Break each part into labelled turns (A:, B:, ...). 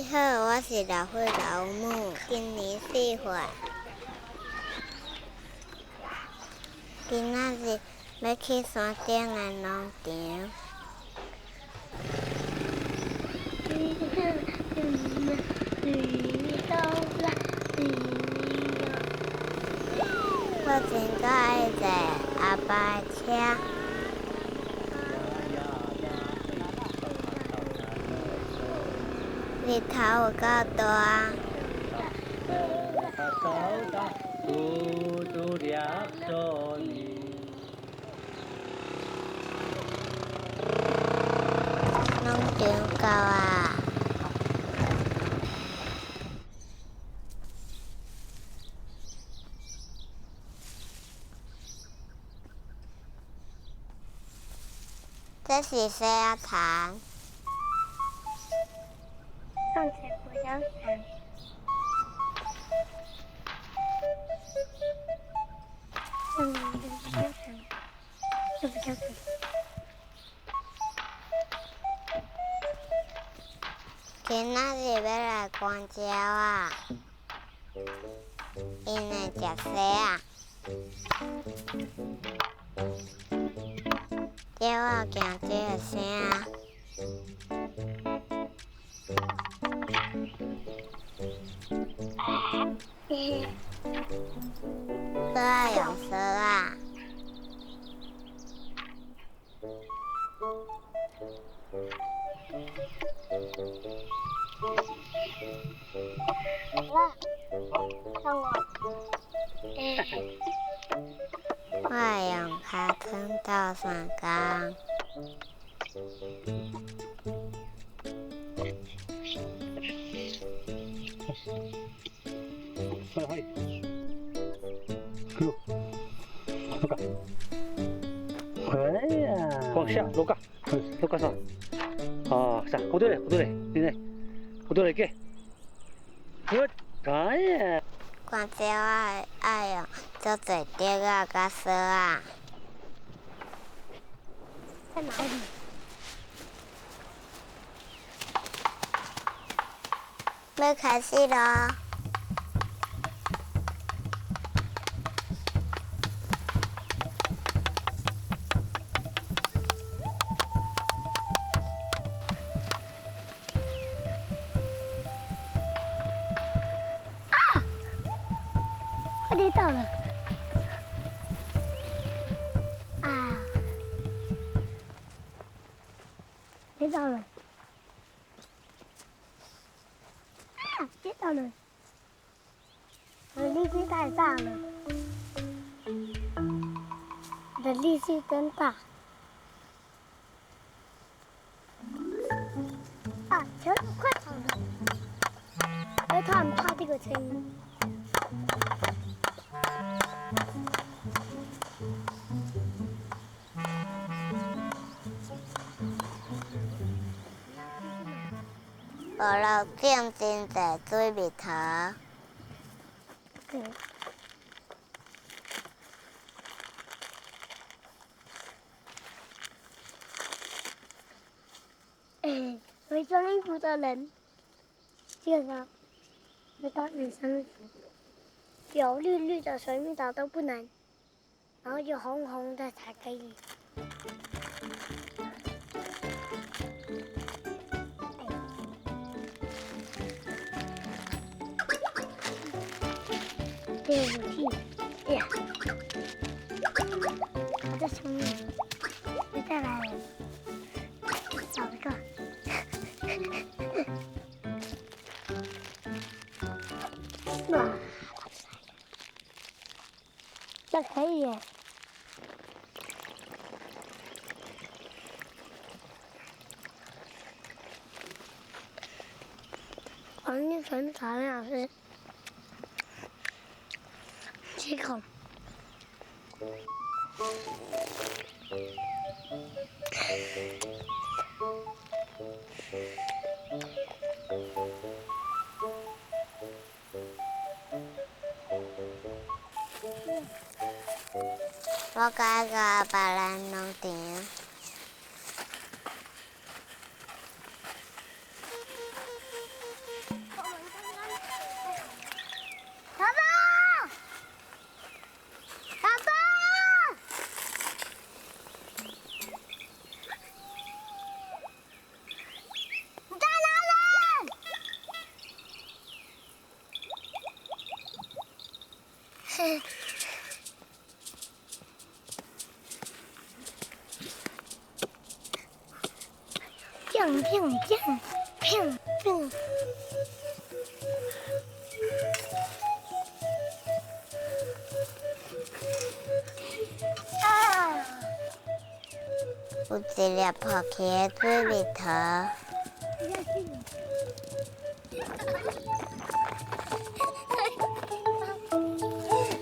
A: 你好，我是老虎老母，今年4岁。今仔日欲去山顶的农场。我真佮意坐阿爸的车。日头有够大。农场到啊！这是细仔田。
B: 上次不要闪。嗯，这个比较长，这比较长。
A: 今仔日欲来观鸟仔，𪜶会食沙仔。鸟仔惊这个声。阁爱用趖仔。我会用尻川斗相共。
C: 往下落架，落架上。啊，上，好对嘞，好对嘞，你嘞，好对嘞，给。我，哎呀。
A: 观鸟仔爱用足济竹仔佮趖仔。
B: 在哪里？
A: 欲开始啰！
B: 啊！我跌倒了！啊！跌倒了！啊！跌倒了！我的力气太大了，我的力气真大！啊！小鼠快跑了，因为它很怕这个声音。
A: 部落种真济水蜜桃。
B: 哎，没穿衣服的人，这个没穿女生服，有绿绿的水蜜桃都不能，然后有红红的才可以。这个武器，哎呀，我在上面，别再来了，找一个。哇，这可以耶！黄金水蜜桃很好吃。吃口。
A: 我佮爱佮阿爸来农场。
B: 砰砰砰砰砰！啊！
A: 有一粒破去的水蜜桃。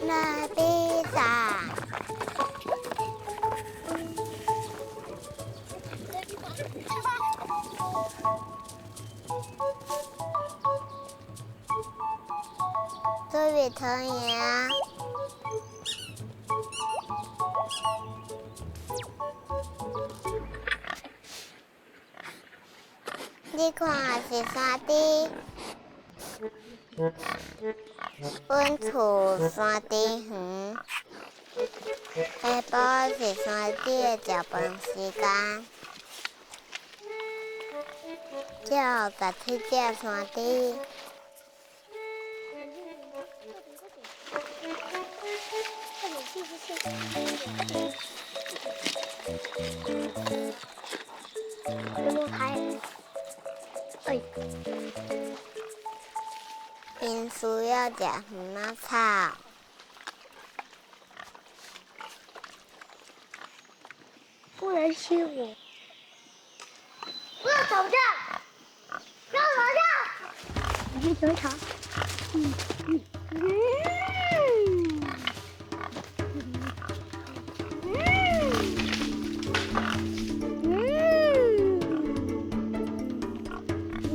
A: 那比萨。水蜜桃赢。你看是山猪，阮厝山猪园，下晡是山猪的食饭时间，才有17只山猪。
B: 有没有拍？哎，𪜶
A: 需要食园仔草。
B: 不能欺我！不要吵架！不要吵架！你去等场。嗯嗯嗯嗯嗯嗯，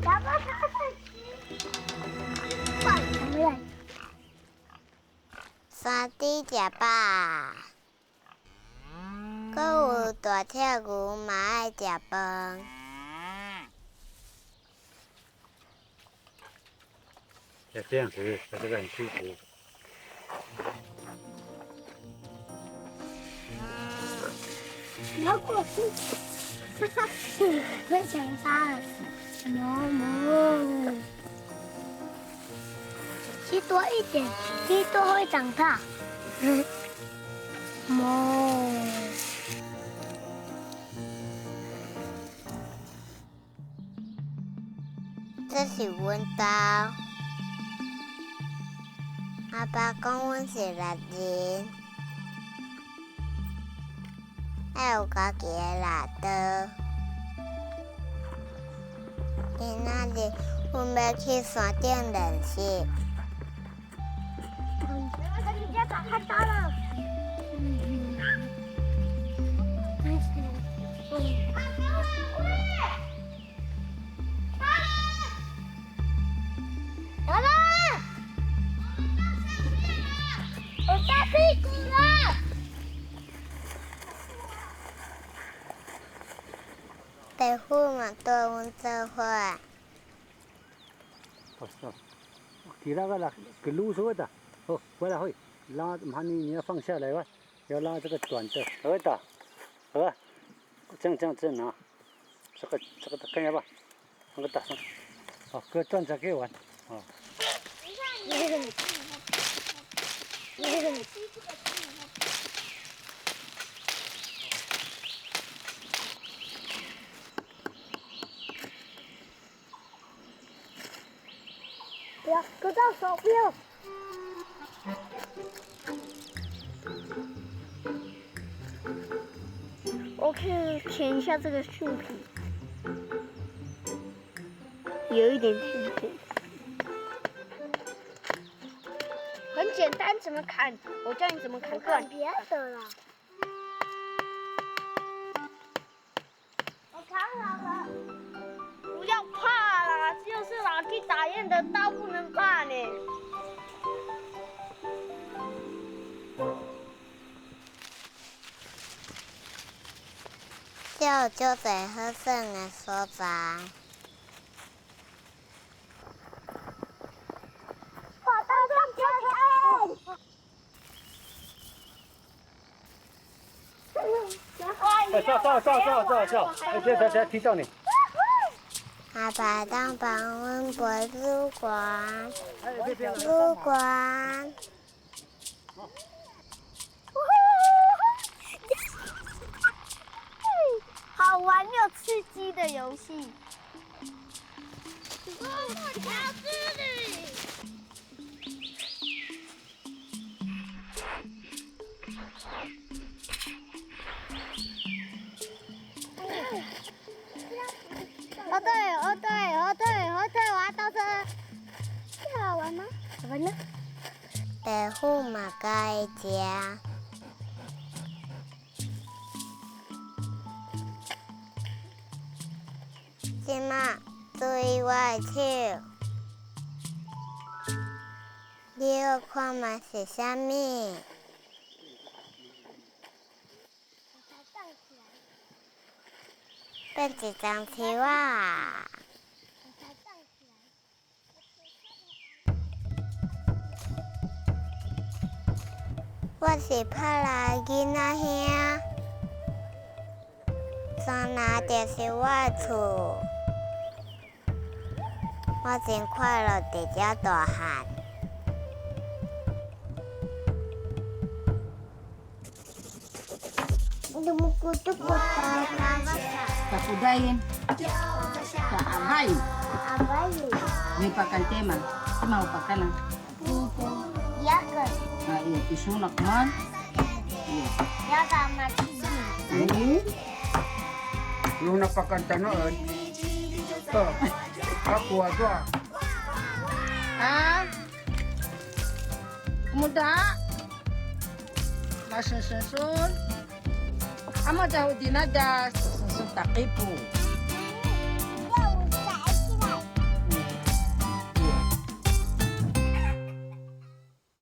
B: 爸爸他在吃饭，回来。
A: 山猪食饱，阁有大赤牛嘛爱食饭。
C: 要这样子，这个很舒服。
B: 你要过去，哈哈，被抢杀了，哞哞。吃多一点，吃多会长大。哞。
A: 这是阮兜。阿爸讲阮是猎人，爱有家己的猎刀。今仔日阮欲去山顶练习。
B: 你家长太大了。爸爸，我打屁股了。
A: 白虎嘛缀阮做伙。
C: 好，给那个啦，给撸出来的，好，回来会拉，马上你要放下来吧，要拉这个短的，好的，好吧，这样这样这样拿，这个看一下吧，那个打上，好，搁转着给完，啊。
B: 不要，割到手，不要。我可以舔一下这个树皮，有一点甜甜。
D: 很简单，怎么砍？我教你怎么砍断。
B: 别的了。
D: 我砍好了。不要怕啦，就是拿去打雁的刀，不能怕呢。
A: 这有足济好耍的所在。
B: 我刀上飘
C: 哎，照照照照照照！哎，这这这踢到你。
A: 阿爸当帮阮背旅馆，旅馆。
D: 的游戏。木桥之旅。哦对，哦对，哦对，哦对，我要倒车。这好玩吗？好玩呢。
A: 白虎嘛佮意食。这马注意我的手，你要看觅是啥物？变一丛树仔。我是帕拉囡仔兄，山林就是我的厝，我真快乐佇遮大汉。
E: Kapudayin sa Amhay. May pakantema. Mau pakana. Ah, iya, isunak man. Iya.
F: Yung napakanta noon, ito, ako ako.
E: Ah? Kumuda? Masunsunsun. Ama daw dinada takipo.